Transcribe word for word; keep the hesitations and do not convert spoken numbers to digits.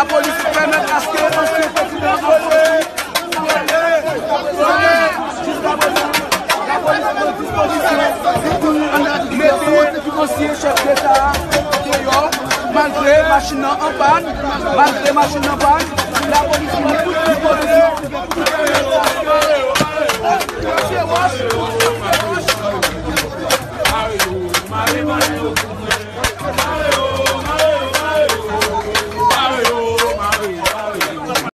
Lapolis pèmèt aske ansyen prezidan an soti. Jiskaprezan, lapolis pran dispozisyon pou mete ansyen chèf deta a deyò, malgre machin nan an pàn, malgre machin nan an pàn.